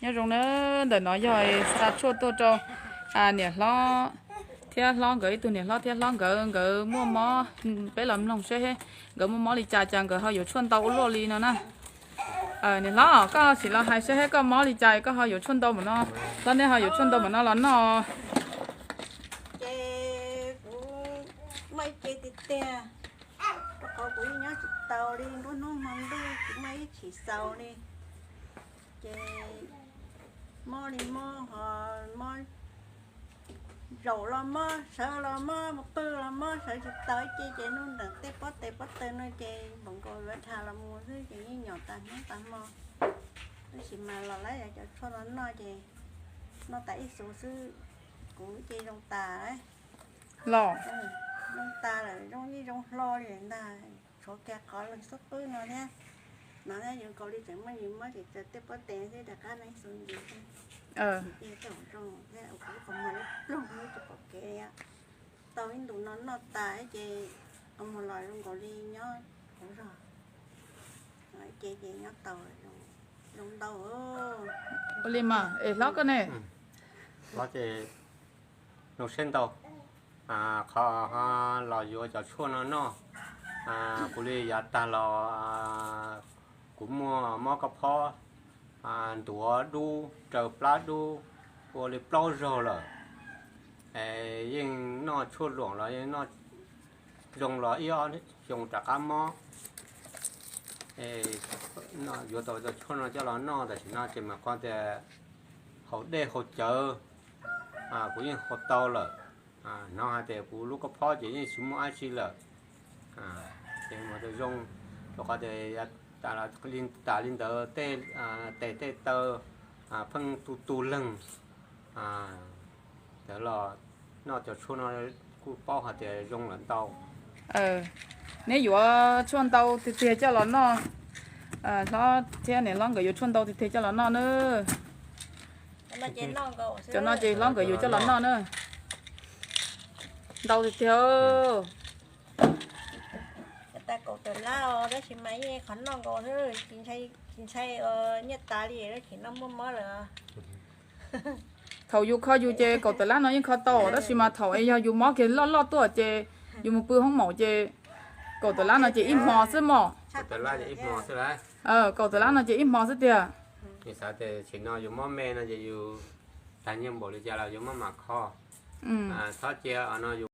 Nyob zoo na, ntawm no yog xa tshuaj tuaj rau niam hlob thiab hlob nkawd, ib tug niam hlob thiab hlob nkawd, nkawd muaj mob, peb los mloog seb nkawd muaj mob li cas, cas nkawd ho yuav tshuaj ntau ua luaj li no na. Niam hlob, koj sim los hais seb koj mob li cas koj ho yuav tshuaj ntau npaum no, hlob neb ho yuav tshuaj ntau npaum no los noj. Ces kuv muaj ib ce tiag tiag, rau qhov kuv yeej nyob tsis taus li, nruab hnub hmo ntuj kuv muaj ib chim xaus li. Ces mob li mob ho mob, zaum los mob, sawv los mob, mus pw los mob, sawv tsis tau ib ce, ces nug nram tej pob tes pob taw no ces npaum nkaus yuav dhau los mus xwb, ces yeej nyom tas hnub tas hmo. Tab sis mas los lawv cov tshuaj no noj ces noj tas ib xus xwb, kuv ces zoo tas lawm. Los zoo tas lawm, zoo yeej zoo hlo li ntag. Tshuav kiag qhov leeg xub qwb no thiab, no thiab yuav nkaus li tseem muaj nyias mob ces tsaws tej pob tes thiab rov qab noj ib xus ntsis thiab. Ces tej hauv zoo thiab, kuv qhov muag li ploog, tsis pom kev li. Tau ib ntus no noj tas ces qhov muag los zoo nkaus li nyob hauv zog. Ces ces nyob tau zoo ntau. Ua li mas es hlob koj ne? Hlob ces zoo siab ntau. Qhov los yuav cov tshuaj no noj, kuv li yav tag los kuv muaj mob koj phob, ntuav dub, raws plab dub, ua li plaub zaug lawm. Yeej noj tshuaj luam los yeej noj zoo los ib ob xyoo rov qab mob. Yuav tau cov tshuaj no coj los noj tam sim no ces mas qhov tias haus dej haus cawv kuv yeej haus tau lawm. Hnov hais tias kuv lub koj phob ces yeej tsis muaj dab tsi lawm. Ces mas zoo, rau qhov tias tas li ntawd tej tes tej taw pheej tu tu leeg. Ntawd los noj cov tshuaj no kuj paub hais tias zoo lawm ntau. Neb yuav tshuaj ntau tiag tiag coj los noj. Hlob thiab niam hlob nkawd yuav tshuaj ntau tiag tiag coj los noj na. Cov no ces hlob nkawd yuav coj los noj na. Ntau tiag tiag. Kaum tawm lab os, tab sis mas yeej qhov noj nkaus xwb, tsis ntshai nyiaj tas li, tsis noj muaj mob lawm. Thaum yus kho yus ces kaum tawm lab no yeej kho tau, tab sis mas thaum es yog yus mob kiag loj loj tuaj ces yus mus pw hoob maum ces kaum tawm lab no ces ib hmo xwb mog. Kaum tawm lab no ces ib hmo xwb tiag. Yus xav tias tsim no yus mob me no ces yus tag nyiaj npaum li cas los yus maj mam kho. Txhob cia no yus